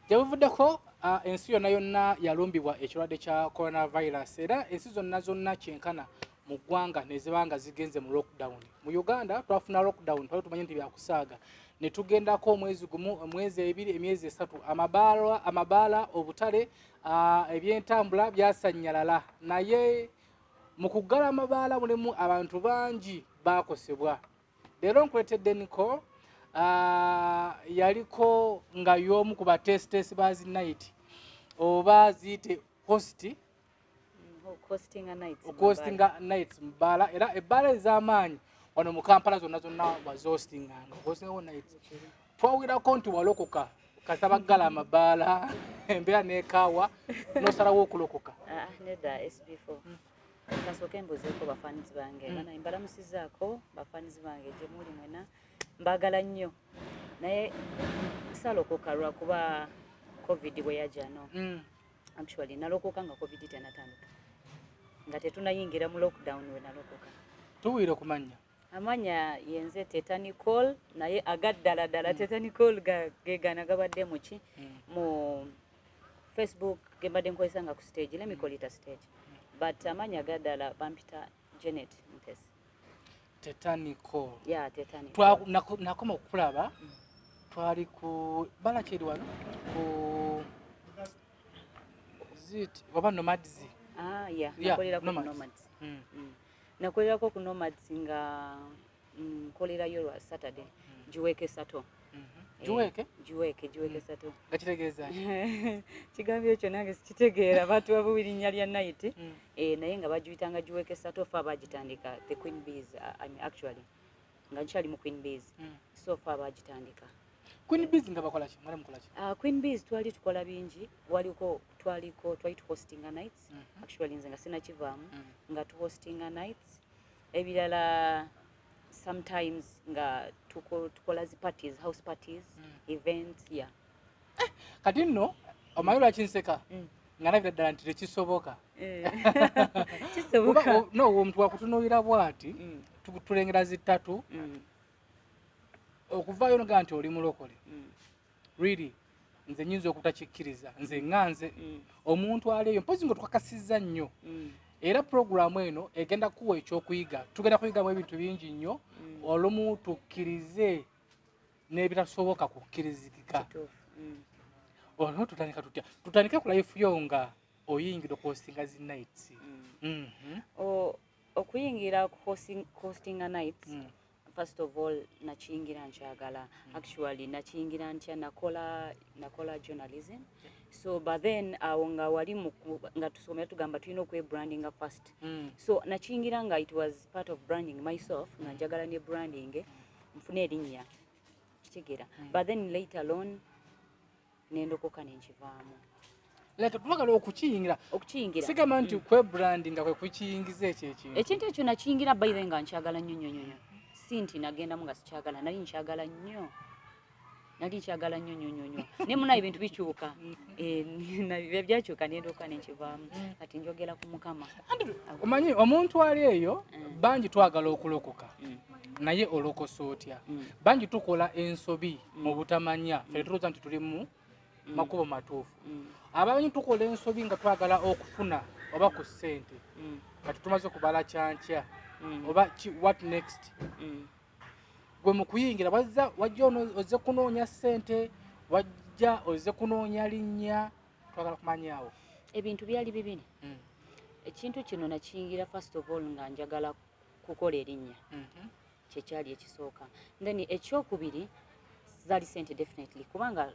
Gyebuvuddeko ensi yonna yonna yalumbibwa ekirwadde kya coronavirus, era ensi zonna zonna kyenkana mu ggwanga ne ziba nga zigenze mu lockdown. Mu Uganda twafuna lockdown, twali tumanyi nti byakusaaga, ne tugendako omwezi gumu, omwezi 2, emyezi 3, amabaala, obutale, ebyentambula byasannyalala. Naye mu kuggala amabaala mulimu abantu bangi baakosebwa. Leero nkuleetedde Nicole, yaliko nga y'omu ku bateesiteesi ba zi night, oba ziyite host. Hostinga nights. Okuhostinga nights mu bbaala, era ebbaala ez'amaanyi wano mu Kampala zonna zonna wazihostinganga, hostingako nights. Twawulirako nti walokoka kasita baggala amabaala, embeera n'ekaawa, n'osalawo okulokoka. Ah, nedda, SB4. Kasooke mbuuzeeko bafanizi bange. Bana mbalamusizaako bafanizi bange gye muli mwena, mbaagala nnyo. Naye salokoka lwakuba COVID bwe yajja, no. Actually nalokoka nga COVID tenatandika, nga tetunayingira mu lockdown we nalokoka. Tuwulire okumanya. Amanya yenze Teta Nicole, naye agaddala ddala Teta Nicole gegana gabadde muki mu Facebook gembadde nkozesa nga ku stage, let me call it a stage, but amanya agaddala bampita Janet Mutesi. Teta Nicole. Yeah, Teta Nicole. Nakoma okukulaba twali ku bala kyeri wano ku zit oba Nomads. Ah, yeah, Yeah, nakolerako ku Nomads. Nomads. Nakolerako ku Nomads nga nkolerayo lwa Saturday, Jiweeke Sato. Jiweeke? Jiweeke, Jiweeke Sato. Nga kitegeeza ki? Kigambo ekyo nange sikitegeera, batuwa bubi linnya lya night. Eh, naye nga bagiyitanga Jiweeke Sato. Fa bagitandika the Queen Bees, I mean, actually nga nkyali mu Queen Bees. So far bagitandika. Queen Bees nga bakola ki? Mwali mukola ki? Queen Bees twali tukola bingi. Waliko twaliko twali tuhostinga nights. Actually nze nga sinakivaamu, nga tuhostinga nights. Ebirala sometimes nga tukola zi parties, house parties, events, yeah. Kati nno omanyi lwaki nseka? Nga nabira ddala nti tekisoboka. Kisoboka. No, omuntu wakutunuulira bw'ati, tulengera zitatu, okuvaayo nogaa nti oli mulokole. Really, nze nyinza okutakikkiriza, nze ŋŋanze omuntu ali eyo, mpozi nga tukakasizza nnyo. Era puroguramu eno egenda kuwa ekyokuyiga, tugenda kuyigamu ebintu bingi nnyo. Olumu tukkirize n'ebitasoboka kukkirizikika. Kituufu. Olwo tutandika tutya? Tutandike ku life yo nga oyingira okuhostinga zi nights. Okuyingira ku hostinga nights, first of all nakiyingira nkyagala. Actually nakiyingira ntya? Nakola journalism, so but then awo nga wali nga tusomera tugamba tulina okwebrandinga first. So nakiyingira nga it was part of branding myself, nga njagala ne branding nfune erinnya, kitegeera? But then later on nendokoka nenkivaamu. Like twagala okukiyingira. Okukiyingira. Sigamba nti kwebrandinga kwe kukiyingiza ekyo ekintu. Ekintu ekyo nakiyingira by then nga nkyagala nnyo nnyo nnyo nnyo. Si nti nagendamu nga sikyagala, nali nkyagala nnyo, nali nkyagala nnyo nnyo nnyo nnyo, naye munaye ebintu bikyuka. Eh, byakyuka nendoka nenkivaamu. Kati njogera ku Mukama. Anti omanyi omuntu ali eyo, bangi twagala okulokoka, naye olokosa otya? Bangi tukola ensobi mu butamanya, ffe tulowooza nti tuli mu makubo matuufu. Abamanyi tukola ensobi nga twagala okufuna oba ku ssente, kati tumaze kubala kyankya oba ki, what next? Gwe mu kuyingira wazza wajja ono ozze kunoonya ssente, wajja ozze kunoonya linnya? Twagala kumanyaawo. Ebintu byali bibiri. Ekintu kino nakiyingira first of all nga njagala kukola erinnya, kyekyali ekisooka. Then ekyokubiri zaali sente, definitely, kubanga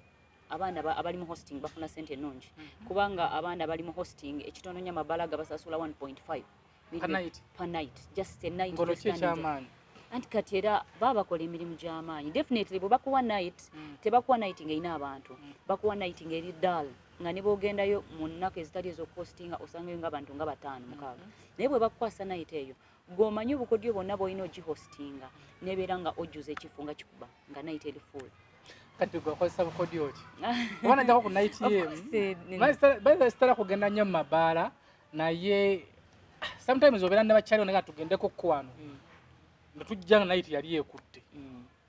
abaana abali mu hosting bafuna sente ennungi, kubanga abaana bali mu hosting ekitono nnyo amabala gabasasula 1.5 Per night? Per night, just a night. Ngono just ki standing there. Ekyamaanyi. Anti kati era baba bakola emirimu gy'amaanyi. Definitely bwe bakuwa night, tebakuwa night ng'erina abantu, bakuwa night ng'eri dull, nga ne bw'ogendayo mu nnaku ezitali ez'okuhostinga osangayo ng'abantu nga bataano, mukaaga. Naye bwe bakukwasa night eyo, gw'omanyi obukodyo bwonna bw'olina ogihostinga nebeera nga ojjuza ekifo nga kikuba nga night eri full. Kati gwe okozesa bukodyo ki? Oba najjako ku night Of emu? course, eh, By sitera kugenda nnyo mu mabaala, naye sometimes obeera ne bakyali naye tugendeko ko wano, ne tujja nga night yali ekutte.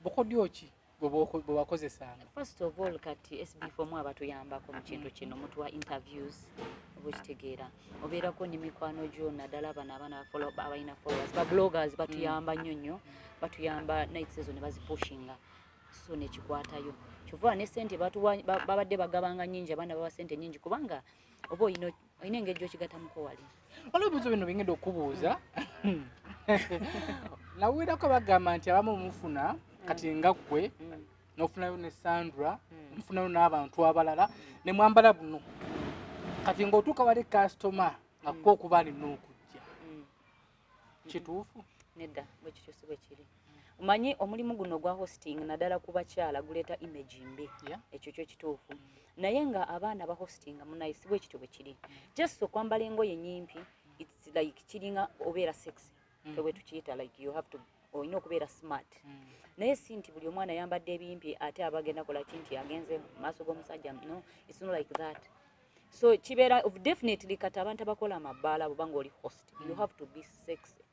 Bukodyo ki? Gwe wakozesanga? First of all, kati SB4 mu abatuyambako mu kintu kino, mutuwa interviews, oba okitegeera, obeerako ne mikwano gyo, naddala bano abaana abalina followers, ba bloggers batuyamba nnyo nnyo, batuyamba nights ezo ne bazipushinga, so nekikwatayo. Kyova ne sente batuwa babadde bagabanga nnyingi, abaana bawa sente nnyingi kubanga oba olina engeri gy'okigatamuko wali. Waliwo ebibuuzo bino bingenda okubuuza. Nawulirako bagamba nti abamu mufuna kati nga ggwe n'ofunayo ne Sandra, mufunayo n'abantu abalala ne mwambala buno, kati ng'otuuka wali kasitoma nga kwo okuba alina okujja. Kituufu? Nedda, bwe kityo si bwe kiri. Omanyi omulimu guno gwa hosting, naddala ku bakyala, guleeta image mbi. Ekyo kyo kituufu, naye nga abaana ba hostinga munaye si bwe kityo bwe kiri. Just okwambala engoye nyimpi, it's like kiringa obeera sexy. Ffe bwe tukiyita, like you have to, olina okubeera smart, naye si nti buli omwana ayambadde ebimpi ate aba agenda kola ki, nti agenze mu maaso g'omusajja. No, it's not like that. So kibeera definitely kati abantu abakola amabaala, bwoba nga oli host, you have to be sexy,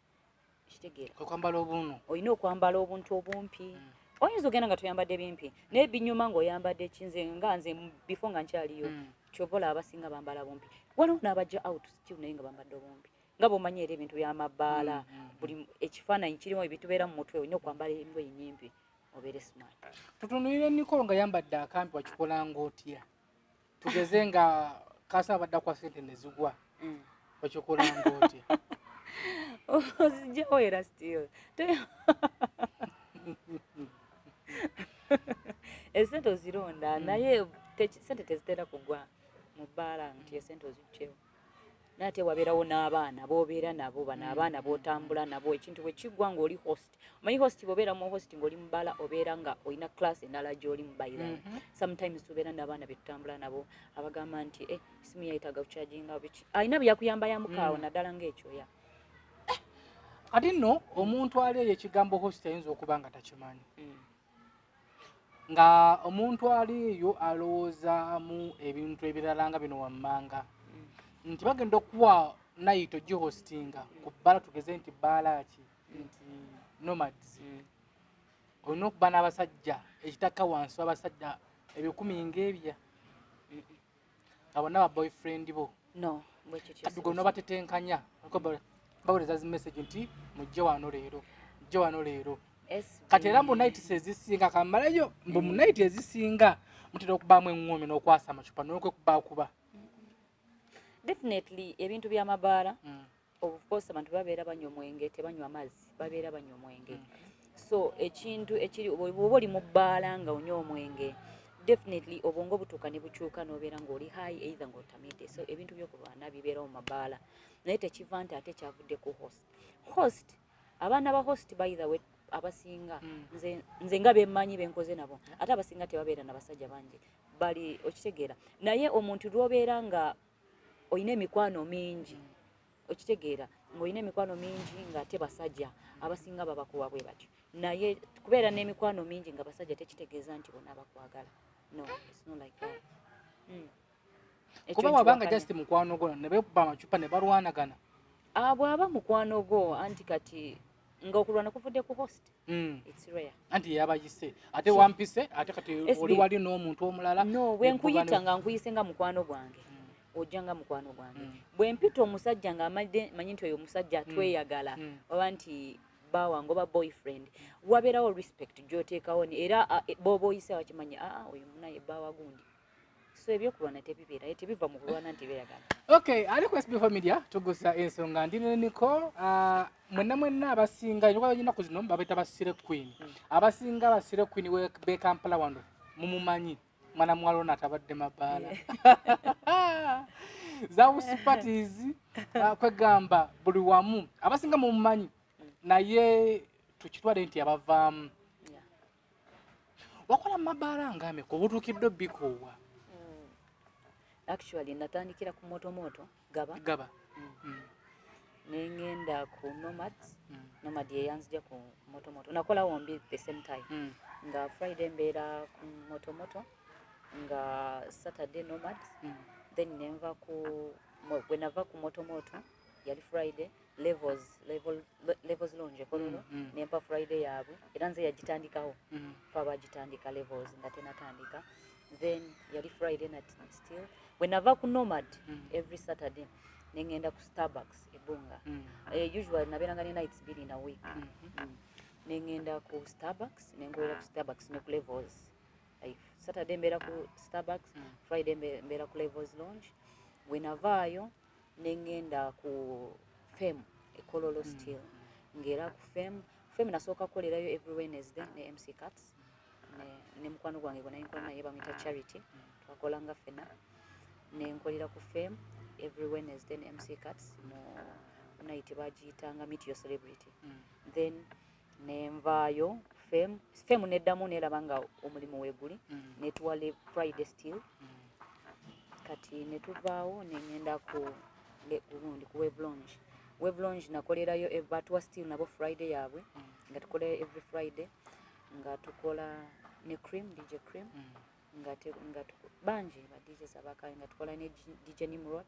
kitegeera? Kwe kwambala obuno. Olina okwambala obuntu obumpi. Oyinza ogenda nga toyambadde bimpi, naye binyuma ng'oyambadde kinze nga nze before nga nkyaliyo. Kyova olaba abasinga bambala bumpi, waliwo n'abajja out still naye nga bambadde obumpi, nga bw'omanyi era ebintu by'amabaala, buli ekifaananyi kirimu ebitubeera mu mutwe, olina okwambala engoye nyimpi obeere smart. Tutunuulire Nicole nga yambadde akampi, wakikola ng'otya? Tugeze nga kasaba badda kwa sente ne zigwa, wakikola ng'otya? Ozijjawo era still esente ozironda, naye sente tezitera kugwa mu bbaala nti esente ozijjewo, naye ate wabeerawo n'abaana b'obeera nabo, bano abaana b'otambula nabo. Ekintu bwe kiggwa ng'oli host, omanyi host, bw'obeera mu host ng'oli mu bbaala, obeera nga olina class endala gy'oli mu by the way. Sometimes tubeera n'abaana be tutambula nabo abagamba nti, "Eh, simu yayitaga kucharginga," biki, alina byakuyambayambuko awo, naddala ng'ekyo ya. Kati nno omuntu ali eyo, ekigambo host ayinza okuba nga takimanyi, nga omuntu ali eyo alowoozaamu ebintu ebirala nga bino wammanga, nti bagenda okuwa night ogihostinga ku bbala, tugeze nti bbaala ki, nti Nomads, olina okuba n'abasajja ekitaka wansi w'abasajja 100 ng'ebya, nga bonna ba boyfriend bo. No, bwe kityo Kati si gwe bwe nobatetenkanya, baweereza zi message nti mujje wano leero, mujje wano leero. SB. Kati era mbu nights ezisinga, kamalayo, mbu mu night ezisinga mutera okubaamu eŋŋoomi n'okwasa amacupa n'okwekubakuba. Definitely ebintu by'amabaala, of course abantu babeera banywa omwenge, tebanywa amazzi, babeera banywa omwenge. So ekintu ekiri, bw'oba oli mu bbaala nga onywa omwenge, definitely obwongo butuuka ne bukyuka n'obeera ng'oli high, either ng'otamidde. So ebintu by'okulwana bibeerawo mu mabaala, naye tekiva nti ate kyavudde ku host. Host, abaana ba host, by the way, abasinga, nze nga bemmanyi benkoze nabo, ate abasinga tebabeera na basajja bangi bali, okitegeera? Naye omuntu lw'obeera nga olina emikwano mingi, okitegeera, ng'olina emikwano mingi ng'ate basajja abasinga babakuwa bwe batyo, naye kubeera n'emikwano mingi nga basajja tekitegeeza nti bonna bakwagala. No, it's not like that. Ekyo Kuba wabanga nkiwakanya. just mukwano gwo ne bekuba amacupa ne balwanagana. Ah, bw'aba mukwano gwo, anti kati ng'okulwana kuvudde ku host, it's rare. Anti yabayise ate wampise ate kati SB. oli wali n'omuntu omulala. No, bwe nekuba nkuyita nga nkuyise nga mukwano gwange, ojja nga mukwano gwange. Bwe mpita omusajja nga amadde manyi nti oyo omusajja tweyagala, oba nti bawange oba boyfriend, wabeerawo respect gy'oteekawo, era bw'oba oyise wakimanyi, aa, oyo munaye bbawa gundi. So ebyokulwana tebibeerayo, tebiva mu kulwana nti beeyagala. Okay, ali ku SB Media tugusa ensonga, ndi ne Nicole. Mwenna mwenna abasinga ennaku zino babeeta ba slay queen. Abasinga ba slay queen be Kampala wano mumumanyi, mwana muwala ono atabadde mabaala za house parties, kwegamba buli wamu abasinga mumumanyi, naye tukitwale nti abavaamu. Wakola mabaala nga ameka obutuukidde obikoowa? Actually natandikira ku Motomoto Gaba. Gaba. Nengenda ku Nomads. Nomad yeyanzija ku Motomoto, nakola wombi the same time. Nga Friday mbeera ku Motomoto, nga Saturday Nomads. Then nenva ku bwe nava ku Motomoto Yali Friday, Levels Lounge Kololo. Nempa Friday yaabwe, era nze yagitandikawo. Fe abagitandika Levels nga tenatandika. Then yali Friday night still. Bwe nava ku Nomad, every Saturday nengenda ku Starbucks Ebunga. Usually nabeeranga ne nights bbiri na week. Nengenda ku Starbucks, nenkolera ku Starbucks ne ku Levels. Like, Saturday mbeera ku Starbucks, Friday mbeera ku Levels Lounge. Bwe navaayo nengenda ku Fem Ekololo still, ng'era ku Fem nasooka kukolerayo every Wednesday ne MC Cats ne mukwano gwange gwe nali nkola naye bamuyita Charity, twakolanga ffena. Nenkolera ku Fem every Wednesday ne MC Cats mu night bagiyitanga Meet Your Celebrity. Then nenvaayo Fem neddamu neraba nga omulimu weeguli, netuwa Friday still. Kati netuvaawo nengenda ku gundi, ku Wave Lounge. Wave Lounge nakolerayo, batuwa still nabo Friday yaabwe, nga tukolerayo every Friday, nga tukola ne Cream, DJ Cream. Nga bangi ba DJs abakayi, nga tukola ne DJ Nimrod.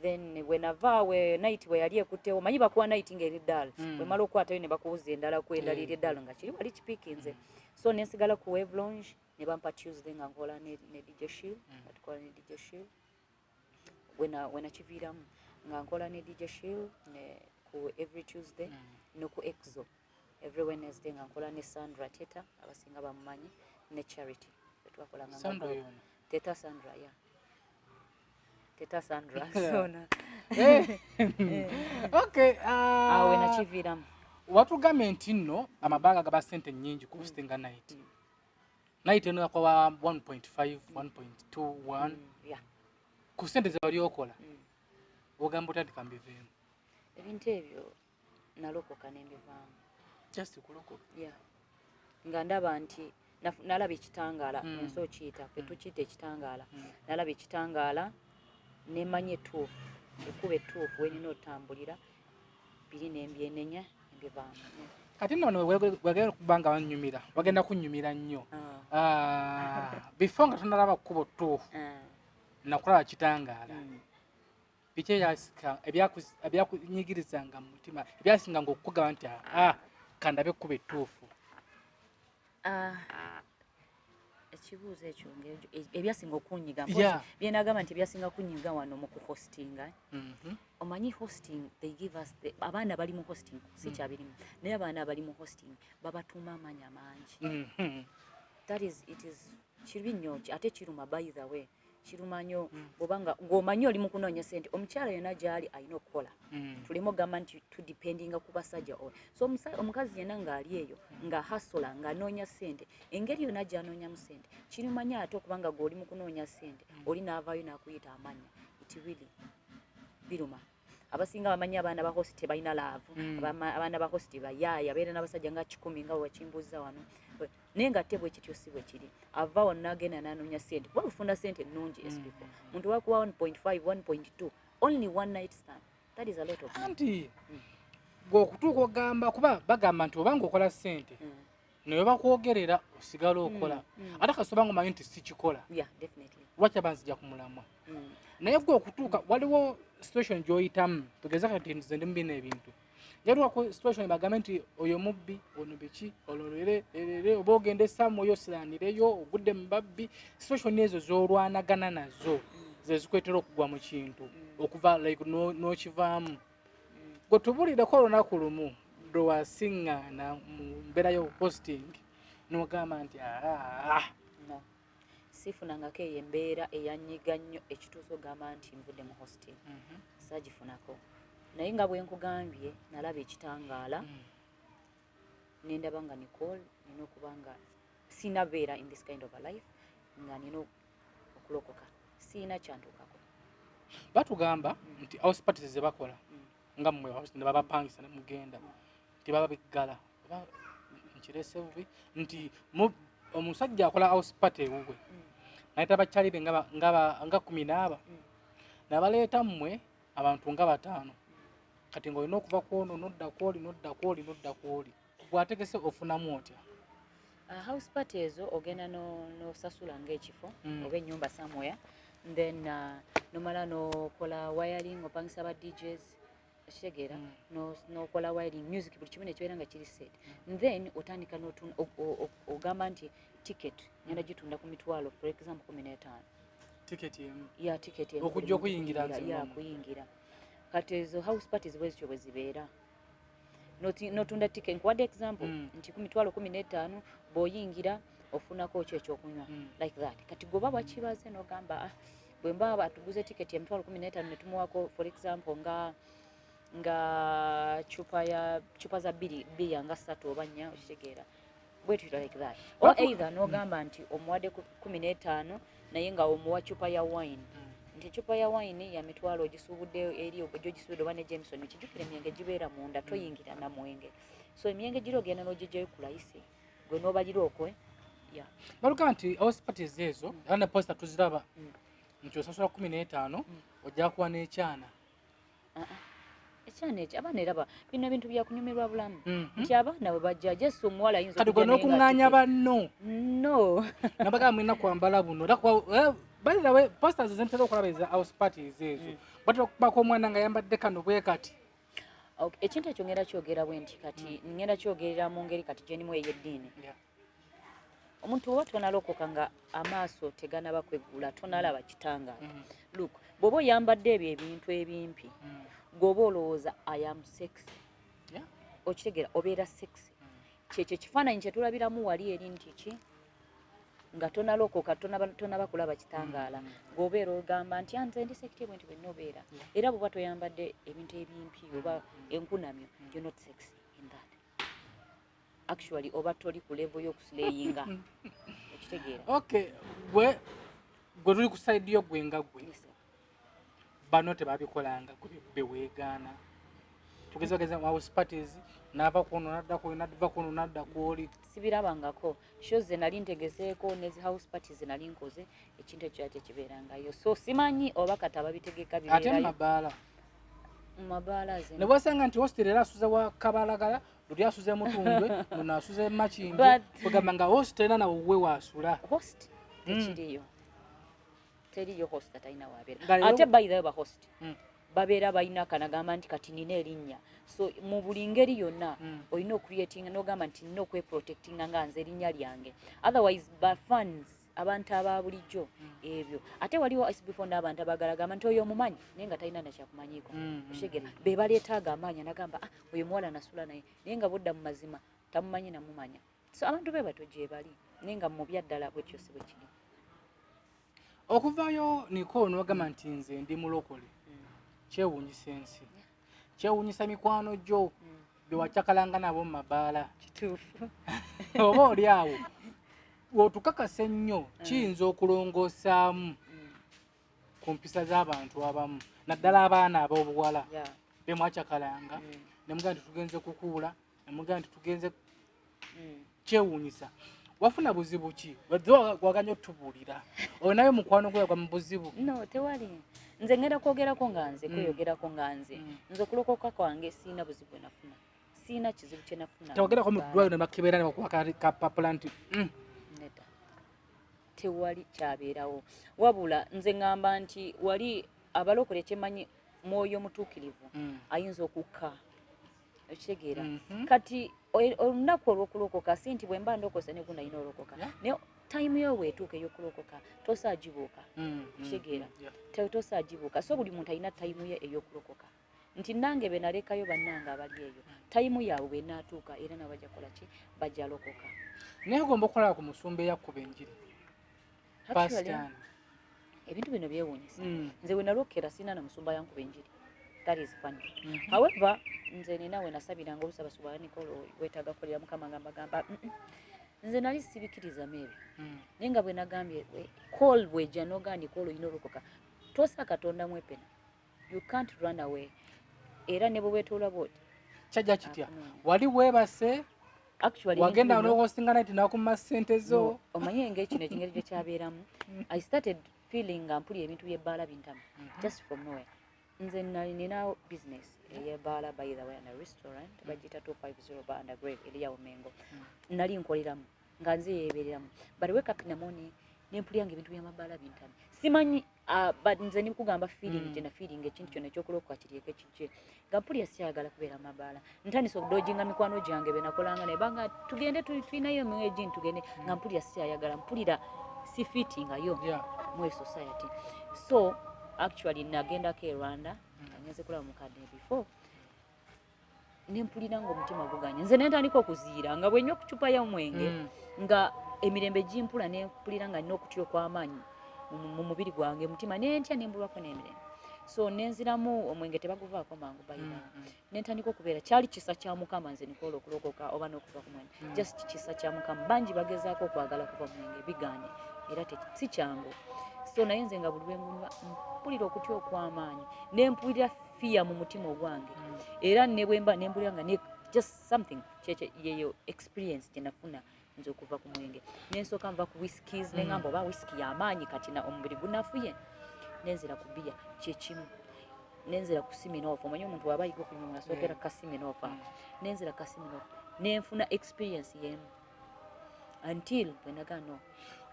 Then bwe navaawe, night bwe yali ekuttewo, manyi bakuwa night ng'eri ddala. Bwemala okukwatayo ne bakuwuza endala ku endala eri eddala nga kiri wali kipiikinze. So nensigala ku Wave Lounge ne bampa Tuesday nga nkola ne DJ Shil, nga tukola ne DJ Shil. Wenakiviiramu nga nkola ne DJ Shil ne ku every Tuesday, ne ku Exo every Wednesday nga nkola ne Sandra Teta, abasinga bamumanyi, ne Charity. Twakolanga nga Sandra group. Yono. Teta Sandra, yeah. Teta Sandra sona. Okay. Awo wenakiviiramu. Watugambye nti nno amabanga gaba sente nnyingi ku hostinga night. Night eno yakoba 1.5, 1.2, 1 ku sente zewali okola. Ogamba otandika mbiveemu? Ebintu ebyo nalokoka nembivaamu. Just kulokoka? Yeah, nga ndaba nti nalaba ekitangaala. Ensi okiyita, ffe tukiyita ekitangaala. Nalaba ekitangaala nemanya ettuufu, ekkuba ettuufu wenina otambulira biri, nembyenenya nembivaamu. Kati nno wegenda okuba nga wanyumira, wagenda kunyumira nnyo. Ah. Ah, before nga tonalaba kkubo ttuufu, nakulaba kitangaala, biki ebyakunyigirizanga mu mutima ebyasinganga okukugamba nti aa, kandabe ekkubo ettuufu? Ah, ekibuuzo ekyo ebyasinga okunyiga, byenagamba nti ebyasinga kunyiga wano mu kuhostinga. Omanyi hosting, they give us the, abaana bali mu hosting si kyabirimu, naye abaana bali mu hosting babatuuma amaanyi amangi. That is, it is kibi nnyo, ate kiruma. By the way, kiruma nnyo bwobanga ng'omanyi oli mu kunoonya sente. Omukyala yonna gy'ali alina okukola. Tuleme ogamba nti tudependinga ku basajja. So omukazi yenna ng'ali eyo nga hasola ng'anoonya sente, engeri yonna gy'anoonyamu sente, kiruma nnyo ate okubanga gw'oli mu kunoonya sente, oli n'avaayo n'akuyita amannya. It really biruma. Abasinga bamanyi abaana ba host tebalina love. Abaana ba host bayaaya, beera n'abasajja nga 100 nga bwe bakimbuuza wano, naye nga ate bwe kityo si bwe kiri. Ava wano n'agenda n'anoonya sente, kuba bufuna sente ennungi. Espifo muntu wakuwa 1.5, 1.2, only one night stand, that is a lot of money. Anti gwe okutuuka ogamba, kuba bagamba nti obanga okola ssente, naye bakwogerera osigala okola, ate kasi obanga omanyi nti sikikola, Yeah, definitely. lwaki aba nzija ku mulamwa? Naye gwe okutuuka waliwo situation gy'oyitamu, tugeze kati nze ndi mu bino ebintu, njatuuka ku situation bagambe nti oyo mubbi, ono biki, ololere erere, oba ogenda esaamu oyo osiranireyo ogudde mu babbi. Situation ezo z'olwanagana nazo ze zikwetera okugwa mu kintu, okuva like n'okivaamu. Gwe tubulireko olunaku lumu lwe wasiŋŋaana mu mbeera y'ohosting n'ogamba nti aa. No, sifunangako eyo embeera eyanyiga nnyo ekituusa ogamba nti nvudde mu hosting. Saagifunako, naye nga bwe nkugambye, nalaba ekitangaala, nendaba nga Nicole nina okuba nga sinabeera in this kind of a life, nga nina okulokoka. Siina kyantuukako. Batugamba nti house parties ze bakola, nga mmwe host ne babapangisa ne mugenda, nti baba biggala, oba nkirese bubi, nti omusajja akola house party ewuwe nayita bakyali be nga 10 n'aba, nabaleeta mmwe abantu nga bataano. Kati ng'olina okuva ku ono nodda kwoli, nodda kwoli, nodda kwoli, gwategese ofunamu otya? House party ezo ogenda nosasula ng'ekifo oba ennyumba somewhere, then nomala nokola wiring, opangisa ba DJs. Okitegeera? N'okola wiring, music, buli kimu nekibeera nga kiri set. Then otandika ogamba nti ticket ngenda gitunda ku mitwalo, for example, 15. Tiketi emu? Ya, ticket emu. Okujja okuyingira nze ya ng'omuntu. Kuyingira. Kati ezo house parties bwe zityo bwe zibeera. Notunda ticket, nkuwadde example, nti ku mitwalo 15 bw'oyingira ofunako ki ekyokunywa, like that. Kati goba bakibaze n'ogamba, ah, bwe mba batuguze tiketi emitwalo 15 ne tumuwako, for example, nga chupa ya chupa za bbiri bbiri nga ssatu oba nnya, okitegeera? Bwetyo, like that. Or either n'ogamba nti omuwadde 15 naye nga omuwa chupa ya wine, nti ecupa ya wine ya mitwalo ogisuubudde eri gyogisuubudde oba ne Jameson. Kijjukire emyenge gibeera munda, toyingira na mwenge, so emyenge giri ogenda n'ogijjayo ku layisi gwe n'obalira okwe ya. Baluga nti house parties ezo, era ne poster tuziraba, nti osasula 15 ojja kuwa n'ekyana. Ah, ah. Ekyana ekyo abaana era bino ebintu byakunyumirwa bulamu, nti abaana bwe bajja jesi omuwala ayinza Kati gwe okujja naye nga n'okuŋŋaanya banno no. Nabagamba mulina kwambala buno era by the way, posters zentera okulaba eza house parties ezo, batera okubako omwana nga yambadde kano bwe kati. Okay, ekintu ekyo ngenda kyogera bwe nti kati ngenda kyogerera mu ngeri kati gyenimu ey'eddiini. Omuntu oba tonalokoka nga amaaso teganaba kweggula, tonalaba kitangaala. Look, bw'oba oyambadde ebyo ebintu ebimpi, gw'oba olowooza I am sexy. Okitegeera? Obeera sexy. Kyekyo ekifaananyi kye tulabiramu wali eri nti ki nga tonalokoka, tonaba kulaba kitangaala, gw'obeera ogamba nti, "Ah, nze ndi sexy," bwe nti bwenna obeera. Era bw'oba toyambadde ebintu ebimpi oba enkunamyo, you're not sexy in that. Actually oba toli ku level y'okuslayinga, okitegeera? Okay, gwe tuli ku side yo, gwe nga gwe. Yes, sir. Bano tebabikolanga, gwe beweegaana tugeze bageze mu house parties n'ava kuno nadda kuno nadva kuno nadda kwoli. Sibirabangako. Show ze nali ntegeseeko ne zi house parties ze nali nkoze, ekintu ekyo kyali tekibeerangayo, so simanyi oba kati ababitegeka Ate bibeerayo. Mabaala? Mu mabaala ze Ne bwasanga nti hostel era asuze wa Kabalagala, luli asuze Mutundwe, luno asuze Makindye, kugamba nga hostel era nawe we waasula. Host tekiriyo, teriyo host atalina wabeera. Nga leero- Ate by the way, ba host babeera balina kanagamba nti kati nina erinnya, so mu buli ngeri yonna olina ocreatinga n'ogamba nti nina okweprotectinga nga nze erinnya lyange, otherwise ba fans, abantu aba bulijjo ebyo. Ate waliwo sb4 n'abantu abagala gamba nti oyo omumanyi naye nga talina nakyakumanyiiko. Okitegeera? Be baleetaaga amaanyi anagamba, ah, oyo muwala nasula naye, naye nga budda mu mazima tamumanyi namumanya. So abantu be batyo gye bali, naye nga mu byaddala bwetyo si bwe kiri. Okuvaayo niko nogamba nti nze ndi mulokole, kyewuunyisa ensi, kyewuunyisa mikwano gyo bewacakalanga nabo mu mabaala. Kituufu. Oba oli awo otukakasa ennyo kiyinza okulongoosaamu ku mpisa z'abantu abamu, naddala abaana ab'obuwala bemwacakalanga nemugamba nti tugenze kukuula, nemugamba nti tugenze. Kyewuunyisa. Wafuna buzibu ki? Waganya otubuulira olinayo mukwano gwe yagwa mu buzibu? No, tewali. Nze ngenda kwogerako nga nze, kweyogerako nga nze. Nze okulokoka kwange siina buzibu bwe nafuna, siina kizibu kye nafuna. Tewagerako mu ddwaliro ne bakebera ne bakuwa kapapula nti Nedda, tewali kyabeerawo. Wabula nze ŋŋamba nti wali abalokole kyemanyi mwoyo mutuukirivu ayinza okukka, okitegeera? Kati olunaku olw'okulokoka si nti bwe mba ndokose ne gunda alina olokoka, naye time yo bwetuuka ey'okulokoka tosaagibuuka. Kitegeera? Tosaagibuuka. So buli muntu alina time ye ey'okulokoka, nti nange be nalekayo bannange abali eyo, time yaabwe bwenaatuuka era nabo bajja kukola ki? Bajja lokoka. Naye gomba okukolera ku musumba eyakkuba enjiri? Actually, Pasitaani. ebintu bino byewuunyisa. Nze we nalokera sirina na musumba yankuba enjiri. That is funny. However, nze nina we nasabiranga olusaba subhanikolo wetaaga kukolera Mukama nga mbagamba, Nze nali sibikirizamu ebyo." Naye nga bwe nagambye call bwejja n'ogamba call olina olokoka, tosa Katonda mwepena, you can't run away, era ne bwe weetoola bwoti. Kyajja kitya? Akunoonya. Wali weebase? Actually, wagenda ebintu bino- n'ohostinga night nakuma ssente zo? No, omanyi engeri kino ekingeri gye kyabeeramu, I started feeling nga mpulira ebintu by'ebbaala bintama just from nowhere. Nze nina business ey'ebbaala, by the way, and a restaurant bagiyita 250 Bar and Grave eri yawo Mengo. Nali nkoleramu nga nze yeebereramu, but wake up in the morning nempulira nga ebintu by'amabaala bintama, simanyi. But nze nikugamba feeling gye na feeling ekintu kyonna ekyokulokoka kiryeko kijje, nga mpulira sikyayagala kubeera mabaala. Ntandise okudodginga mikwano gyange benakolanga naye, banga tugende, tulinayo emwegi tugende, nga mpulira sikyayagala, mpulira sifitingayo mu society. So actually nagendako e Rwanda nga ngenze kulaba mukadde before, nempulira nga omutima guganye nze, nentandika okuziira nga bwenywa ku cupa y'omwenge, nga emirembe gimpula, nempulira nga nina okutya okw'amaanyi mu mubiri gwange, mutima nentya, nembulwako n'emirembe. So nenziramu omwenge, tebaguvaako mangu bayira. Nentandika okubeera, kyali kisa kya Mukama nze nikola okulokoka oba n'okuva ku mwenge, just kisa kya Mukama. Bangi bagezaako okwagala kuva mu mwenge, biganye, era si kyangu. So naye nze nga buli lwengunywa mpulira okutya okw'amaanyi, nempulira fear mu mutima ogwange, era ne bwemba nempulira nga just something kyekyo, yeyo experience gye nafuna nze okuva ku mwenge. Nensooka nva ku whiskies, neŋŋamba oba whisky y'amaanyi, kati na omubiri gunafuye. Nenzira ku bbiya, kyekimu. Nenzira ku Smirnoff, omanyi omuntu waba ayiga okunywa nga asookera ka Smirnoff ako. Nenzira ka Smirnoff, nenfuna experience yemu until bwe naga no.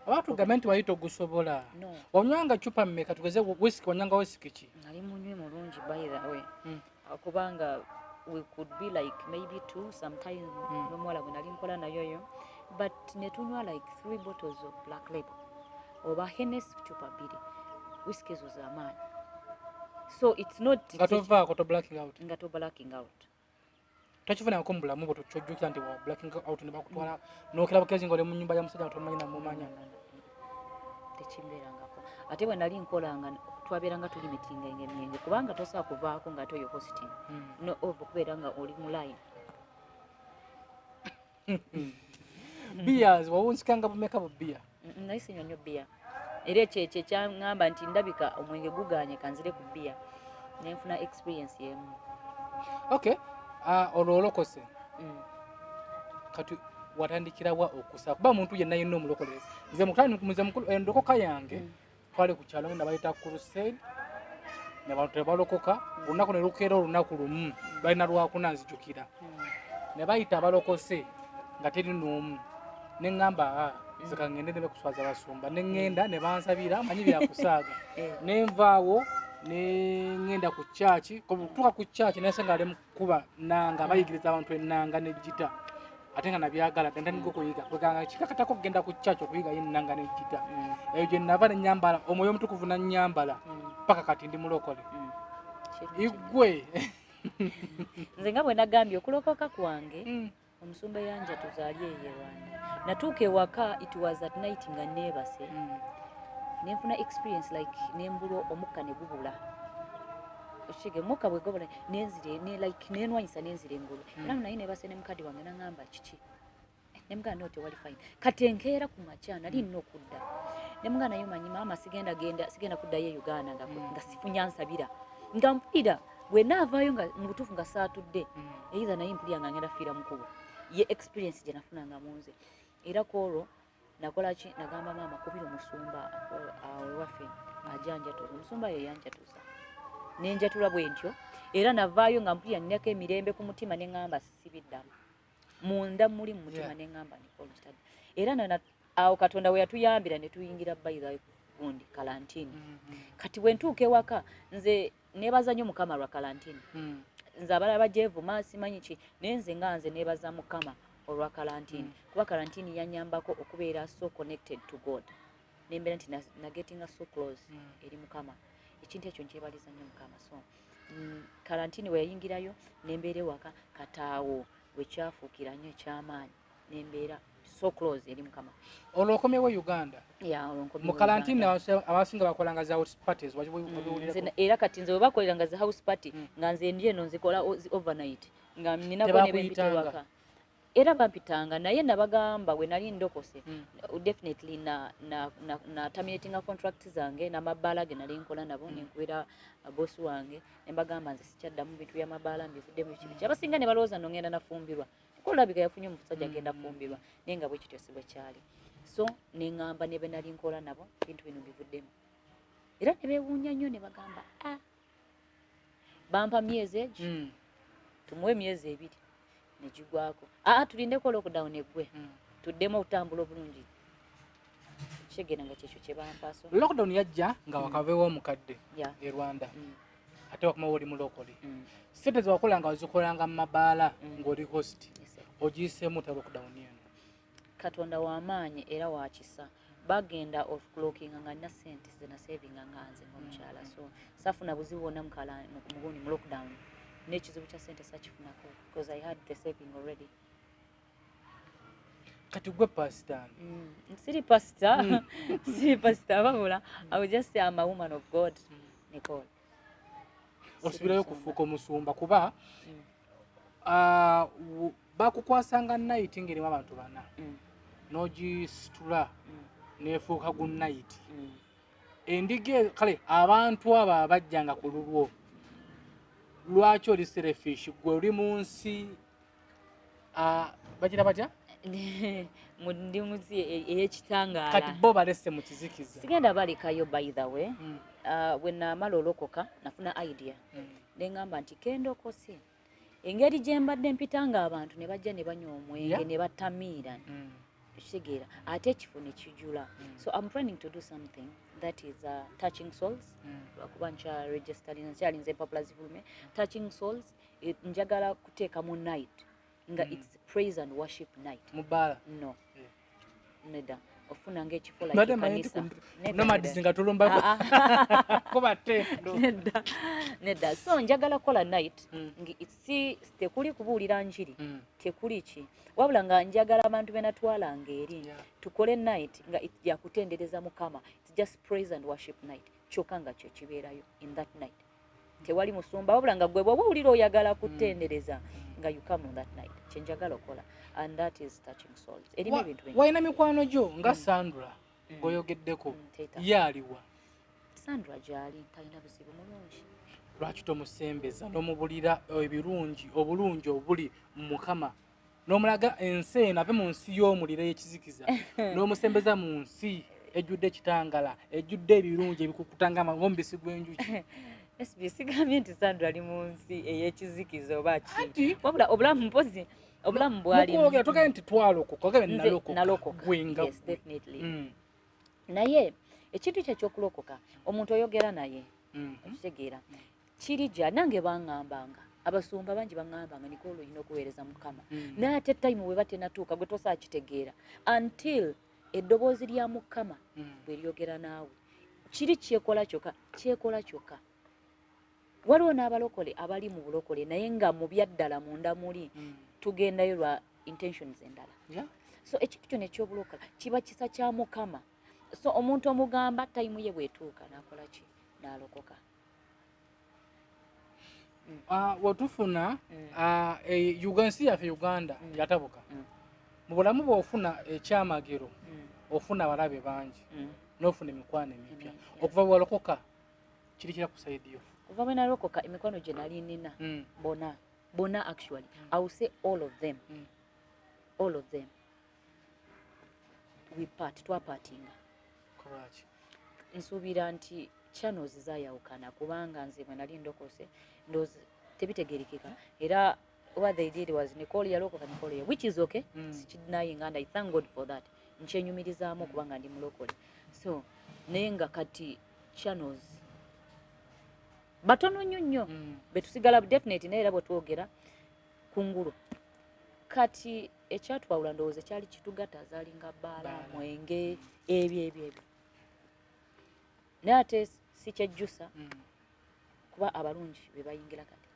Oba tugambe nti wali togusobola? No. Onywanga cupa mmeka? Tugeze whisky, onywanga whisky ki? Nali munywi mulungi, by the way, kubanga we could be like maybe two sometimes, n'omuwala gwe nali nkola nayo yo, but netunywa like three bottles of Black Label oba Hennessy, cupa bbiri, whisky ezo z'amaanyi. So it's not Nga tovaako, to blacking out? Nga to blacking out. Tokifunako mu bulamu bwo kyojjukira nti wa blacking out ne bakutwala n'okera bukezi nga oli mu nyumba ya musajja nga tomanyi namumanya? Tekimbeerangako. Ate bwe nali nkolanga, twabeeranga tuli mitinga emyenge, kubanga tosobola kuvaako nga ate oyo hosting, no ova okubeera nga oli mu line. Beers wawunzikanga bumeka bu bbiya? Naye sinywa nnyo bbiya, era ekyo ekyo ekyaŋŋamba nti ndabika omwenge guganye, kanzire ku bbiya, nenfuna experience yemu. Okay, olwo olokose. Kati watandikirawa okusaba? Kuba omuntu yenna yenna omulokole, nze nze endokoka yange, twali ku kyalo ngenda bayita crusade, nabantu tebalokoka. Olunaku ne lukeera, olunaku lumu balina lwakuna nzijukira, ne bayita abalokose nga teri n'omu. Neŋŋamba, "Ah, nze kaŋŋende nebe kuswaza basumba." Ne ŋŋenda ne bansabira, manyi byakusaaga. Nenvaawo ne ŋŋenda ku kyaki. Kutuuka ku kyaki naye nga ali mu kukuba nanga, bayigiriza abantu ennanga n'eggita, ate nga nabyagala dda. Ntandika okuyiga, kweganga kikakatako okugenda ku kyaki okuyigayo ennanga n'eggita. Eyo gye nava nenyambala Omwoyo Omutukuvu nanyambala, paka kati ndi mulokole. Igwe? Nze nga bwe nagambye, okulokoka kwange, omusumba yanjatuza ali eyo e Rwanda. Natuuka ewaka, it was at night, nga neebase, nenfuna experience like nembulwa omukka ne gubula. Okige omukka bwe gubula, nenzire ne like nenwanyisa, nenzira engulu, era naye nebase ne mukadde wange, naŋŋamba kiki? Nemugamba no, tewali, fine. Kati enkeera ku makya nali nina okudda, nemugamba naye omanyi maama, sigenda genda, sigenda kuddayo e Uganda nga, nga sifunya nsabira, nga mpulira bwe naavaayo nga mu butuufu nga saatudde, either naye mpulira nga ngenda fiira mukubo. Ye experience gye nafunanga mu nze. Era kwolwo nakola ki? Nagamba maama, kubira omusumba awo ewaffe ajja njatuza. Omusumba ye yanjatuza, nenjatula bwe ntyo, era navaayo nga mpulira ninako emirembe ku mutima, neŋŋamba sibiddamu munda muli mu mutima. Neŋŋamba Nicole kitadde era awo Katonda we yatuyambira ne tuyingira bayira gundi kalantini. Kati bwe ntuuka ewaka, nze neebaza nnyo Mukama lwa kalantini. Nze abalala bagyevuma simanyi ki, naye nze nga nze neebaza Mukama olwa kalantini, kuba kalantini yanyambako okubeera so connected to God, nembeera nti nagettinga so close eri Mukama. Ekintu ekyo nkyebaliza nnyo Mukama. So kalantini we yayingirayo, nembeera ewaka, kataawo wekyafuukira nnyo ekyamaanyi, nembeera so close eri Mukama. Olwo okomyewo Uganda? Yeah, olwo nkomyewo Mu kalantini. Uganda. Abasinga bakolanga za house parties. Nze era kati nze webakoleranga zi house party, nga nze ndi eno nzikola overnight, nga ninako nebempita Tebakuyitanga? ewaka, era bampitanga, naye nabagamba bwe nali ndokose, definitely na terminatinga contract zange n'amabaala ge nali nkola nabo. Nenkubira bosi wange nembagamba nze sikyaddamu bintu byamabaala, mbivuddemu biki biki. Abasinga ne balowooza no ngenda nafumbirwa, kolabika yafunye omusajja agenda fumbirwa, naye nga bwe kityo si bwe kyali. So neŋŋamba ne be nali nkola nabo, bintu bino mbivuddemu, era ne beewuunya nnyo, ne bagamba, ah, bampa myezi egi, tumuwe emyezi 2 negigwako, aa, tulindeko lockdown eggwe, tuddemu okutambula obulungi. Okitegeera nga kyekyo kyebampa, so Lockdown yajja nga wakaveewo omukadde e Rwanda, ate wakomawo oli mulokole. Sente zewakola nga ozikolanga mu mabaala ng'oli host, Yes, sir. ogiyiseemu ta lockdown eno? Katonda w'amaanyi era wakisa. Bagenda okulockinga nga nina sente zenasavinga nga nze ngaomukyala, so safuna buzibu bwonna mugundi mu lockdown, n'ekizibu kya sente sakifunako because I had the saving already. Kati gwe pasitaani? Siri pastor, siri pastor, wabula I will just say I'm a woman of God, Nicole. Osubirayo okufuuka omusumba? Kuba bakukwasanga night ng'erimu abantu bana, n'ogisitula neefuuka gu night. Endiga kale abantu abo abajjanga ku lulwo, lwaki oli selfish? Gwe oli mu nsi, bagira batya? Ndi mu nsi ey'ekitangaala. Kati bo balese mu kizikiza. Sigenda balekayo, by the way. Bwe naamala olokoka nafuna idea, neŋŋamba nti kendokose engeri gye mbadde mpitanga abantu ne bajja ne banywa omwenge ne batamiira, ekitegeera ate ekifo ne kijula. So I'm planning to do something that is touching souls, lwakuba nkyaregisteringa, nkyalinze empapula zifulume. Touching souls, njagala kuteeka mu night nga it's praise and worship night. Mu bbaala? No. Nedda, ofuna ngaekifo like Mbadde mmanyi nti ekkanisa. Nedda, Nomads nedda. nga tulumba Ah, ah. kuba tendo. Nedda, nedda. So njagala kukola night ngi si tekuli kubuulira njiri, tekuli ki, wabula nga njagala abantu be natwalanga eri tukole night nga yakutendereza Mukama. It's just praise and worship night kyokka nga kyo kibeerayo in that night. Tewali musumba, wabula nga gwe bw'oba owulira oyagala kutendereza nga you come on that night. Kyenjagala okola, and that is touching souls. Erimu ebintu bingi. Walina mikwano gyo nga Sandra gweoyogeddeko? Teta. Ye aliwa? Sandra gyali, talina buzibu, mulungi. Lwaki tomusembeza n'omubulira ebirungi, obulungi obuli mu Mukama, n'omulaga ensi eno, ave mu nsi y'omuliro ey'ekizikiza, n'omusembeza mu nsi ejjudde ekitangala, ejjudde ebirungi ebikukutanga ng'omubisi gw'enjuki? SB, sigambye nti Sandra ali mu nsi ey'ekizikiza oba ki, Anti wabula obulamu, mpozi obulamu bwalimu. Mukwogera togambye nti twalokoka, ogambye Nze nalokoka. Nalokoka. Gwe nga Yes, gwe. definitely. Naye ekintu kyo ekyokulokoka, omuntu oyogera naye, okitegeera kiri gya nange baŋŋambanga, abasumba bangi baŋŋambanga, "Nicole, olina okuweereza Mukama." Naye ate time bweba tenatuuka, gwe tosaa kitegeera until eddoboozi lya Mukama bwe lyogera naawe. Kiri kyekola kyokka, kyekola kyokka. Waliwo n'abalokole abali mu bulokole naye nga mu byaddala munda muli tugendayo lwa intentions endala. So ekintu kyona ekyobulokola kiba kisa kya Mukama. So omuntu omugamba, time ye bwetuuka nakola ki? N'alokoka. Wetufuna ensi yaffe Uganda yatabuka. Mu bulamu bw'ofuna ekyamagero, ofuna abalabe bangi, n'ofuna emikwano emipya. Okuva bwe walokoka, kiri kira ku side yo? Kuva bwe nalokoka, emikwano gye nali nina bona bona, actually I will say all of them, all of them we part, twapartinga. Lwaki? Nsuubira nti channels zaayawukana, kubanga nze bwe nali ndokose ndowooza tebitegerekeka, era what they did was Nicole yalokoka, Nicole, which is okay. Sikidenying, and I thank God for that, nkyenyumirizaamu kubanga ndi mulokole. So naye nga kati channels batono nnyo nnyo betusigala, definitely. Naye era bwe twogera kungulu kati ekyatwawula ndowooza kyali kitugatta zaalinga bbaala, Bbaala. mwenge, ebyo ebyo ebyo. Naye ate sikyejjusa kuba abalungi be bayingira kati.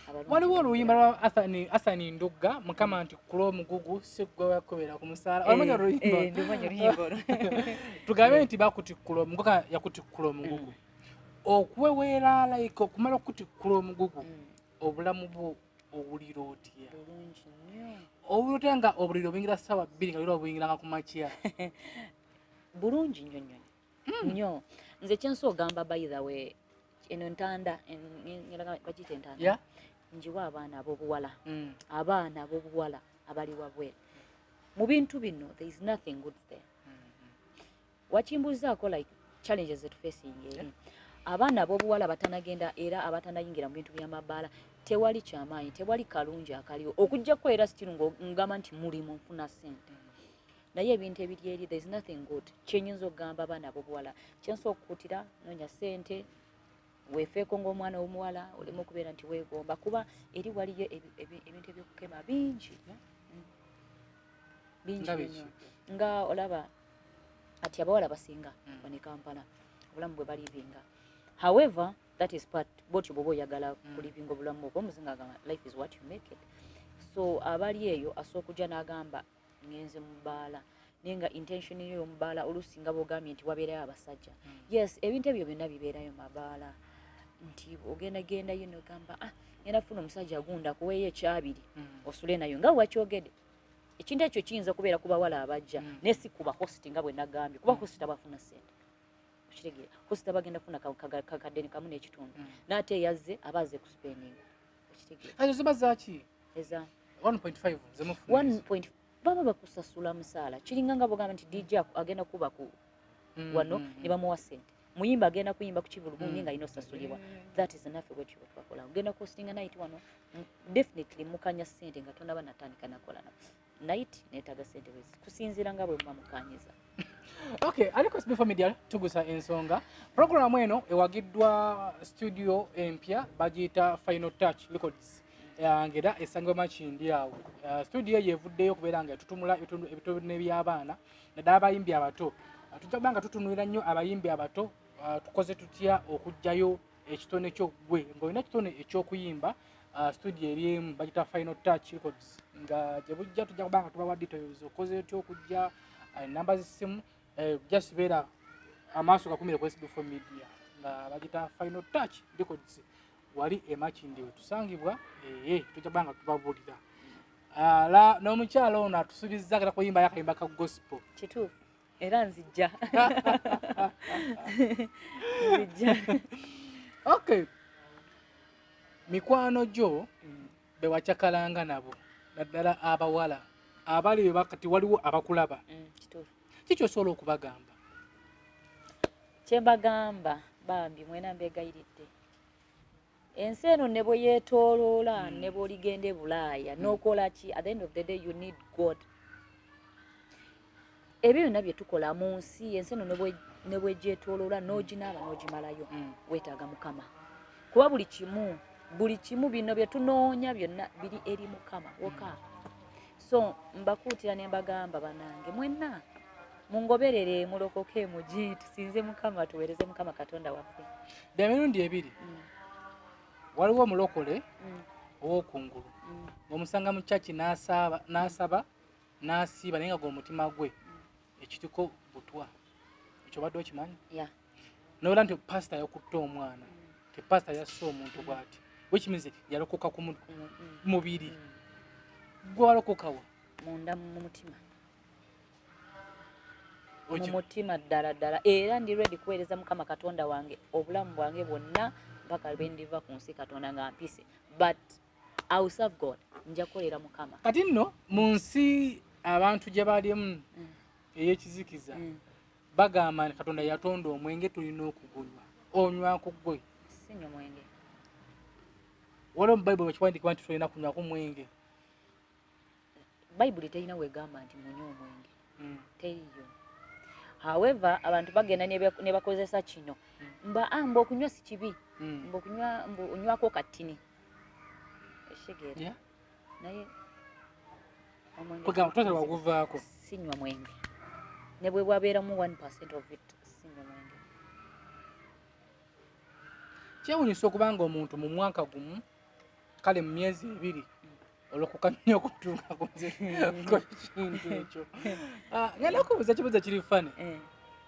Abalungi Waliwo be oluyimba bayingira. lwa Athani Ndugga, "Mukama nti kula omugugu, si ggwe wakubera ku musaala." Omanyi oluyimba? Eh, ndimanyi oluyimba olwo. Tugambe nti bakutikkula omugugu, yakutikkula omugugu, okuweweera like okumala okutikkula omugugu, obulamu bwo owulira otya? Bulungi nnyo. Owulira otya nga obuliri obuyingira ssaawa 2, nga lira obuyingiranga ku makya? Bulungi nnyo nnyo nnyo. Nze kyensobola ogamba, by the way, eno ntanda bagiyita entanda, njiwa abaana ab'obuwala, abaana ab'obuwala abali wabweru mu bintu bino, there is nothing good there. Wakimbuzaako like challenges zetufacinga eri abaana ab'obuwala batanagenda era abatanayingira mu bintu by'amabaala. Tewali kyamaanyi, tewali kalungi akaliwo okuggyako era still ngamba nti mulimu nfuna ssente. Naye ebintu ebiri eri, there is nothing good. Kyenyinza okugamba abaana ab'obuwala, kyensobola okukuutira, noonya ssente, weefeeko ng'omwana w'omuwala, oleme okubeera nti weegomba, kuba eri waliyo ebintu ebyokukema bingi. Bingi Nga biki? nnyo. Nga olaba ati abawala basinga wano e Kampala obulamu bwe balivinga. However, that is part bwotyo bwoba oyagala kulivinga obulamu obwo. Omuzinga agamba, "Life is what you make it." So abali eyo asobola okujja n'agamba, "Ngenze mu bbaala," naye nga intention yo y'omubaala, oluusi nga bwogambye nti wabeerayo abasajja. Yes, ebintu ebyo byonna bibeerayo mu mabaala, nti ogenda gendayo nogamba, "Ah, ngenda kufuna omusajja gunda akuweeyo ekyabiri osule nayo," nga wakyogedde. Ekintu ekyo kiyinza okubeera ku bawala abajja, naye si kuba host, nga bwe nagambye, kuba host abafuna ssente. Okitegeera? Host abagenda kufuna kakadde kamu n'ekitundu, n'ate eyazze aba azze ku spending. Okitegeera? Ezo ziba zaki? Eza 1.5 zemufuna? 1 point baba bakusasula musaala. Kiringa nga bwogamba nti DJ agenda kuba ku wano ne bamuwa ssente, muyimba agenda kuyimba ku kivulu gundi nga alina osasulibwa. That is naffe bwetyo bwe twakola. Ogenda kuhostinga night wano, definitely mukanya ssente nga tonaba natandika nakola na night, neetaaga ssente bwezi kusinziira nga bwe muba mukanyiza. Okay, aliko SB4 Media tugusa ensonga. Programu eno ewagiddwa studio empya bagiyita Final Touch Records, ng'era esangibwa Makindi awo. Studio eyo evuddeyo okubeera nga etutumula ebitone by'abaana, naddala abayimbi abato. Tujja kuba nga tutunuulira nnyo abayimbi abato. Tukoze tutya okuggyayo ekitone kyo ggwe ng'olina ekitone eky'okuyimba? Studio eri emu bagiyita Final Touch Records, nga gye bujja tujja kuba nga tubawa details, okoze otya okujja, enamba z'essimu. Just beera amaaso gakumire ku SB4 Media, nga bagita Final Touch Records, wali emakindi we tusangibwa. Ee, tujja kuba nga tubabuulira. Ala n'omukyalo ono atusuubizza agenda kuyimba akayimba ka gospel. Kituufu, era nzijja, nzijja. Okay, mikwano gyo be wacakalanga nabo, naddala abawala abali be kati waliwo abakulaba, Kituufu. Kiki osobola okubagamba? Kyembagamba, bambi mwena mbegayiridde, ensi eno ne bwe yeetooloola, ne bw'oligenda e Bulaaya n'okola ki, at the end of the day you need God. Ebyo byonna bye tukola mu nsi, ensi eno ne bwegyetooloola n'oginaaba n'ogimalayo, weetaaga Mukama, kuba buli kimu, buli kimu bino bye tunoonya byonna biri eri Mukama woka. So mbakuutira ne mbagamba, banange mwenna mungoberere, mulokoke, mujje tusinze Mukama, tuweereze Mukama Katonda waffe. Bya mirundi ebiri. Waliwo omulokole ow'okungulu ng'omusanga mu kyaki n'asaba, n'asaba, n'asiiba, naye nga gwe omutima gwe ekiriko butwa. Ekyo obadde okimanyi? Yeah. Nola nti pasita yakutte omwana, te pasita yasse omuntu bw'ati, which means yalokoka ku mubiri. Gwe walokokawa? Munda mu mutima, mu mutima ddala ddala. Era ndi ready kuweereza Mukama Katonda wange obulamu bwange bwonna mpaka lwe ndiva ku nsi, Katonda nga mpise, but I will serve God, nja kukolera Mukama. Kati nno mu nsi abantu gye balimu ey'ekizikiza, bagamba nti Katonda yatonda omwenge, tulina okugunywa. Onywako gwe? Sinywa mwenge. Waliwo mu Bayibuli wekiwandikibwa nti tulina kunywako mwenge? Bayibuli terina wegamba nti munywe omwenge. Teriyo. However, abantu bagenda ne bakozesa kino mba, ah, mbu okunywa si kibi, mbu okunywa, mbu onywako katini, ekitegeera? Naye omwenge Kwegamba totala waguvaako? Sinywa mwenge, ne bwe bwabeeramu 1% of it, sinywa mwenge. Kyewunyisa okubanga omuntu mu mwaka gumu, kale mu myezi 2, olokoka nnyo okutuuka ku kintu ekyo. Ah, ngenda kubuuza ekibuuzo kiri funny.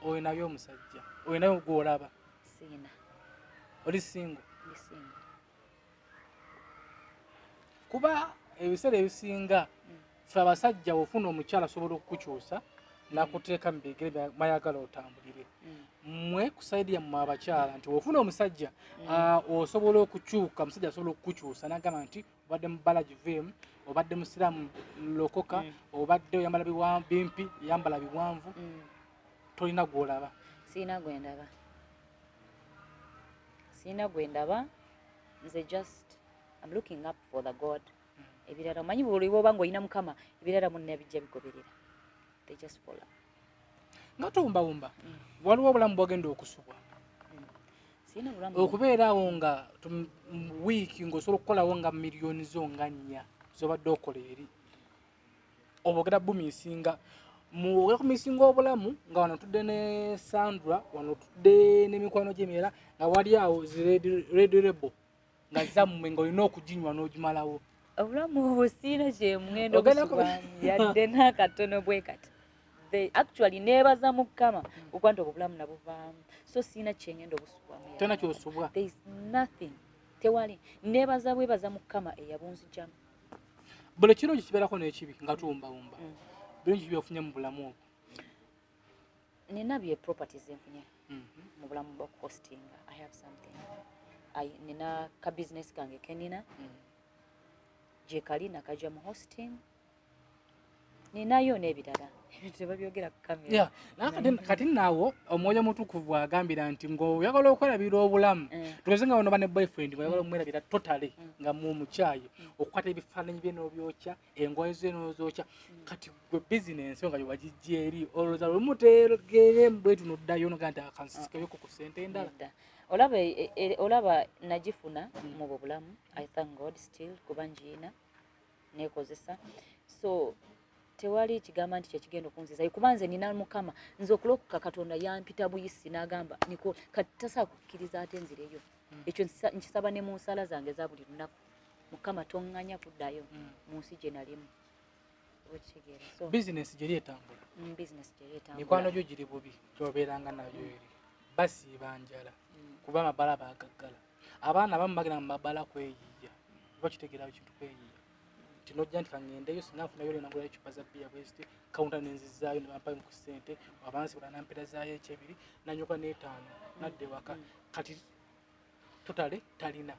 Oyo naye omusajja oyo naye gwolaba? Siina. Oli single? Ndi single. Kuba ebiseera ebisinga ffe abasajja, ofuna omukyala asobola okukukyusa nakuteeka mu bigere mayagala otambulire. Mmwe ku side yammwe abakyala, nti ofuna omusajja, ah, osobola okukyuka, omusajja asobola okukukyusa nagamba nti obadde mu bbala giveemu, obadde musiraamu lokoka, obadde oyambala bimpi, yambala biwanvu. Tolina gwolaba? Siina gwe ndaba, siina gwe ndaba. Nze just I'm looking up for the God. Ebirala omanyi, buli bwoba ng'olina Mukama, ebirala munna bijja bigoberera. They just fall out. Nga tuwumbawumba, waliwo obulamu bwagenda okusubwa. Sirina bulamu. Okubeera awo nga wiiki ng'osobola okukolawo nga miliyoni zo nga 4 z'obadde okola eri, oba ogenda bumisinga ogenda kumisinga obulamu nga wano tudde ne Sandra, wano tudde n'emikwano gy'emirala, nga wali awo zi Red Label nga zammwe nga olina okuginywa n'ogimalawo. Obulamu obwo siina kyemugenda Ogenda ku- okusubwamu yadde n'akatono bwe kati. Actually neebaza Mukama okuba nti obwo obulamu nabuvaamu, so siina kyengenda obusubwamu yadde. Tolina ky'osubwa. There is nothing, tewali. Neebaza bwebaza Mukama eyabunzijamu. Buli kirungi kibeerako n'ekibi nga tuwumbawumba. Birungi byofunye mu bulamu obwo? Nina bye properties enfunye mu bulamu bwa hostinga. I have something. Nina ka business kange kenina gye kali nakajja mu hosting, ninayo n'ebirala ebintu tebabyogera ku kamera. Yeah. Naye kati naawo omwoyo mutukuvu agambira nti ng'oyagala okwerabira obulamu, tugeze nga wano ba ne boyfriend ng'oyagala omwerabira totally, nga mumukyaye, okukwata ebifaananyi bye n'obyokya, engoye ze n'ozookya. Kati gwe bizinensi yo nga wagijja eri, olowooza lumu tegere bwetu n'oddayo noga nti akansisikeyo ku ssente endala? Nedda. Olaba, olaba nagifuna mu bwo bulamu. I thank God still kuba ngiina neekozesa, so tewali kigamba nti kyekigenda okunzizayo kuba nze nina Mukama. Nze okulokoka Katonda yampita buyisi n'agamba niko kati tasobola kukkiriza ate nzireyo. Ekyo nkisaba ne mu nsala zange eza buli lunaku, Mukama toŋŋanya kuddayo mu nsi gye nalimu. Okitegeera? So Bizinensi gyeri etambula? Bizinesi gyeri etambula. Mikwano gyo giri bubi gyobeeranga nayo eri basiiba njala kuba amabala baagaggala, abaana abamu bagenda mu mabala kweyiiya, oba kitegeera kintu kweyiiya nti nojja nti kaŋŋendeyo singa nfunayo olyo nagulayo ecupa za bbiya bweziti kawunta nenzizaayo ne bampayo ku ssente abansibula namperazaayo ekyebiri nanyuka n'etaano nadda ewaka. Kati totale talina.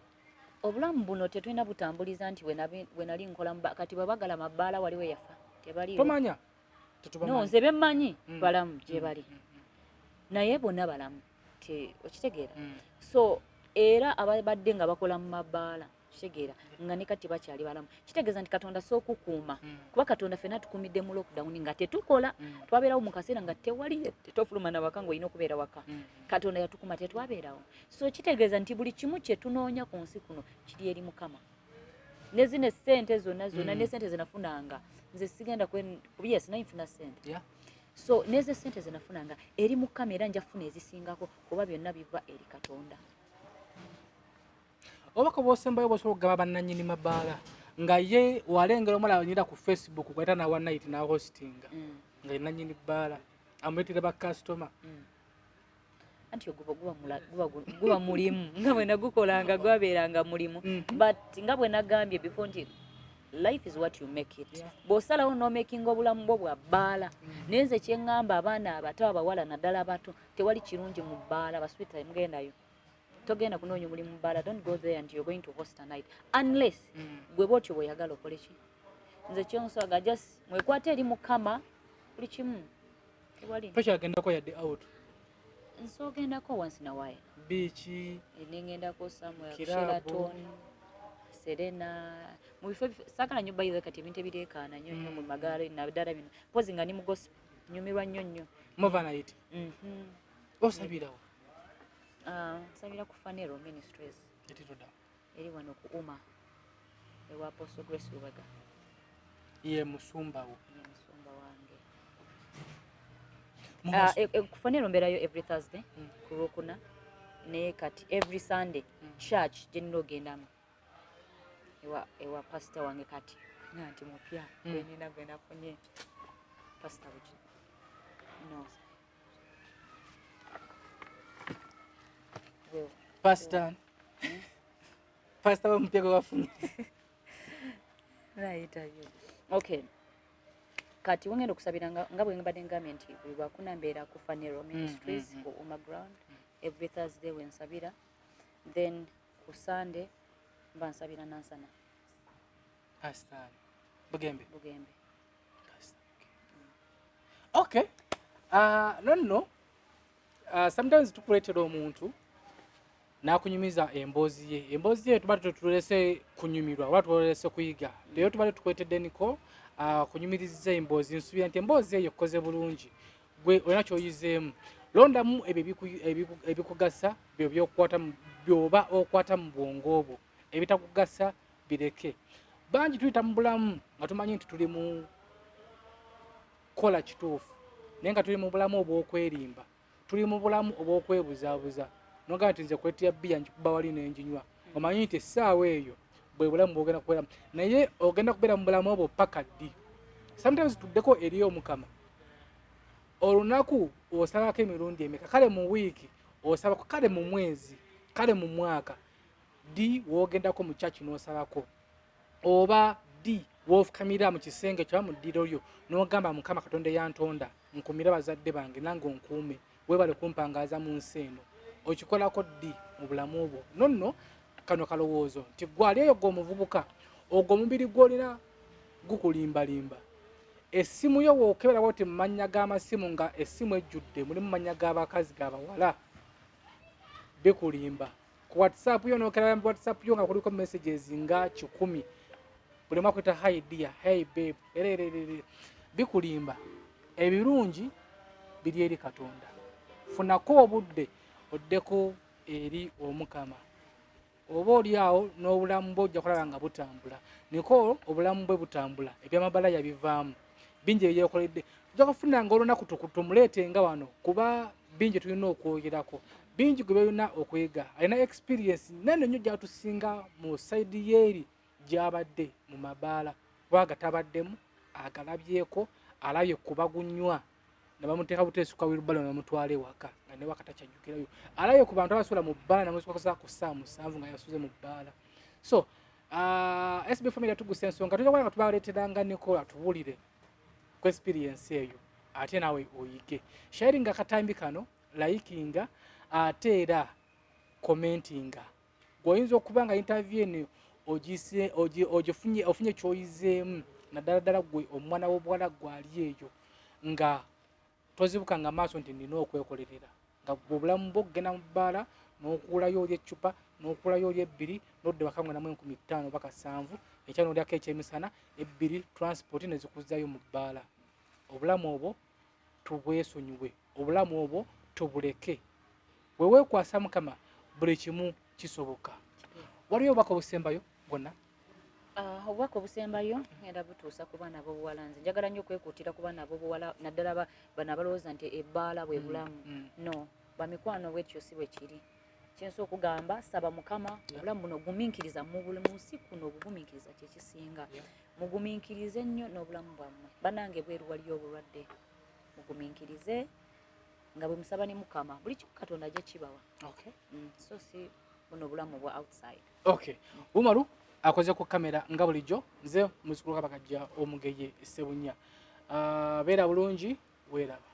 Obulamu buno tetulina butambuliza nti bwe nali nkola kati bwe bagala mabaala waliwo eyafa tebaliwo. Tomanya. No. Tetubamanyi. Nze bemmanyi balamu gye bali, naye bonna balamu. Okitegeera? So era ababadde nga bakola mu mabaala, kitegeera nga ne kati bakyali balamu, kitegeeza nti Katonda sookukuuma kuba Katonda ffenna tukumidde mu lockdown nga tetukola. Twabeerawo mu kaseera nga tewali tofuluma na waka ng'olina okubeera waka. Katonda yatukuma tetwabeerawo, so kitegeeza nti buli kimu kye tunoonya ku nsi kuno kiri eri Mukama, ne zino essente zonna zonna ne sente zenafunanga nze sigenda yes, naye nfuna sente. So nezo sente zenafunanga eri Mukama, era nja kufuna ezisingako kuba byonna biva eri Katonda. Obubaka bwosembayo bwosobola okugaba bannannyini mabaala nga ye walengera omulaba nyira ku Facebook gwayita nawa night nahostinga nga ye nannyini bbaala amuleetera bakasitoma? Anti oguba guba mulimu nga bwe nagukolanga gwabeeranga mulimu. But nga bwe nagambye before nti life is what you make it. Bw'osalawo n'omakinga obulamu bwo bwa bbaala. Naye nze kyeŋŋamba abaana abato, abawala naddala abato, tewali kirungi mu bbaala. Baswita mugendayo, togenda kunoonya omulimu mu bbaala. Don't go there and you're going to host a night unless gwe bwotyo bw'oyagala okole ki. Nze kyonsaga just mwekwate eri Mukama buli kimu, tewali. Tokyagendako yadde out? Nsogendako once in a while. Biiki? Nengendako somewhere. Kiraabu. Sheraton, Serena, mu bifo saagala nnyo bayiwe kati ebintu ebireekaana nnyo nnyo mu magaalo naddala bino pozi nga ni mu gospel nyumirwa nnyo nnyo. Mova night? Mhm. Osabirawo? Ah, nsabira ku Fanero Ministries. Etitoda? Eri wano ku Uma ewa Apostle Grace Lubega. Ye musumbawo? Ye musumba wange. Mu Ah, ku Fanero mbeerayo every Thursday ku Lwokuna, naye kati every Sunday church gye nina ogendamu ewa pastor wange kati nga nti mupya gwenina gwe nafunye, pastor buki no. Pastor wamupya gwe wafunye? Nayitayo. Okay, kati wengenda okusabira nga bwe mbadde ngambye nti buli lwakuna mbeera ku Fanero Ministries ku Uma ground. Every Thursday wensabira, then ku Sunday mba nsabira Nansana. Pastor Bugembe? Bugembe. Okay, nonno sometimes tukuleetera omuntu n'akunyumiza emboozi ye. Emboozi ye tuba tetulese kunyumirwa oba tulese kuyiga. Leero tubadde tukuleetedde Niko. Kunyumiriza emboozi, nsuubira nti emboozi eyo ekoze bulungi, gwe olina kyoyizeemu. Londamu ebyo ebikugasa, byo byokwata, byoba okwata mu bwongo bwo, ebitakugasa bireke. Bangi tuyita mu bulamu nga tumanyi nti tuli mu kukola kituufu, naye nga tuli mu bulamu obw'okwerimba, tuli mu bulamu obw'okwebuzaabuza. Nogamba nti nze kwetya bbiya nkikuba wali n'enjinywa, omanyi nti essaawa eyo bwe bulamu bwogenda kubeeramu, naye ogenda kubeera mu bulamu obwo paka ddi? Sometimes tuddeko eri Omukama. Olunaku osabako emirundi emeka? Kale mu wiiki osabako, kale mu mwezi, kale mu mwaka, ddi woogendako mu church n'osabako, oba ddi woofukamira mu kisenge kyoba mu ddiro lyo n'ogamba, "Mukama Katonda eyantonda, nkumira bazadde bange, nange onkuume, weebale kumpangaaza mu nsi eno"? Okikolako ddi mu bulamu bwo? Nonno kano kalowoozo nti gwali eyo gwe omuvubuka, ogwo omubiri gw'olina gukulimbalimba. Essimu yo wookeberawo ti mu mannya g'amasimu nga essimu ejjudde mulimu mannya g'abakazi, g'abawala, bikulimba. Ku WhatsApp yo nokera WhatsApp yo nga kuliko messages nga 100, buli omu akwita "Hi dear, hey babe", erererere, bikulimba. Ebirungi biri eri Katonda. Funako obudde oddeko eri Omukama, oba oli awo n'obulamu bwe ojja kulaba nga butambula. Niko obulamu bwe butambula, ebyamabala yabivaamu, bingi ebyekoledde. Tujja kufunanga olunaku tumuleete nga wano, kuba bingi tulina okwogerako, bingi gwe balina okuyiga. Alina experience nene nnyo gyatusinga mu side yeeri gyabadde mu mabaala, kuba gatabaddemu, agalabyeko, alabye kubagunywa ne bamuteeka buteesi ku wheelbarrow ne bamutwala ewaka nga ne waka takyajjukirayo. Alabye ku bantu abasula mu bbaala, namusokoza ku ssaawa 7 nga yasuze mu bbaala. So SB Family yatugusa ensonga, tujja kubanga tubaleeteranga Nicole atubuulire ku experience eyo, ate naawe oyige. Sharinga akatambi kano, likinga, ate era commentinga. Gweoyinza okuba nga interview eno ogifunye, ofunye kyoyizeemu, naddala ddala gwe omwana w'obuwala gwali eyo nga tozibukanga maaso nti nina okwekolerera, nga gwe obulamu bwo okugenda mu bbaala n'okuwulayo oli eccupa, n'okuwulayo oli ebbiri, n'odda waka nga namu 5000 oba 700, ekya n'olyako ekyemisana ebbiri, transport ne zikuzzayo mu bbaala. Obulamu obwo tubwesonyiwe, obulamu obwo tubuleke. Bwe weekwasa Mukama, buli kimu kisoboka. Waliyo obubaka obusembayo bwonna? Ah, obubaka obusembayo ngenda butuusa ku baana ab'obuwala. Nze njagala nnyo okwekuutira ku baana ab'obuwala, naddala bano abalowooza nti ebbaala bwe bulamu. No, bamikwano, bwetyo si bwe kiri. Kyensobola okugamba, saba Mukama. Obulamu buno gumiikiriza mu buli mu nsi kuno, obugumiikiriza kyekisinga. Mugumiikirize nnyo n'obulamu bwammwe. Bannange, bweru waliyo obulwadde. Mugumiikirize nga bwe musaba ne Mukama, buli kimu Katonda ajja kibawa. So si buno obulamu bwa outside. Okay, Umaru akoze ku kamera nga bulijjo. Nze muzukulu Kabakajja Omugeye Sebunya. Beera bulungi, weeraba.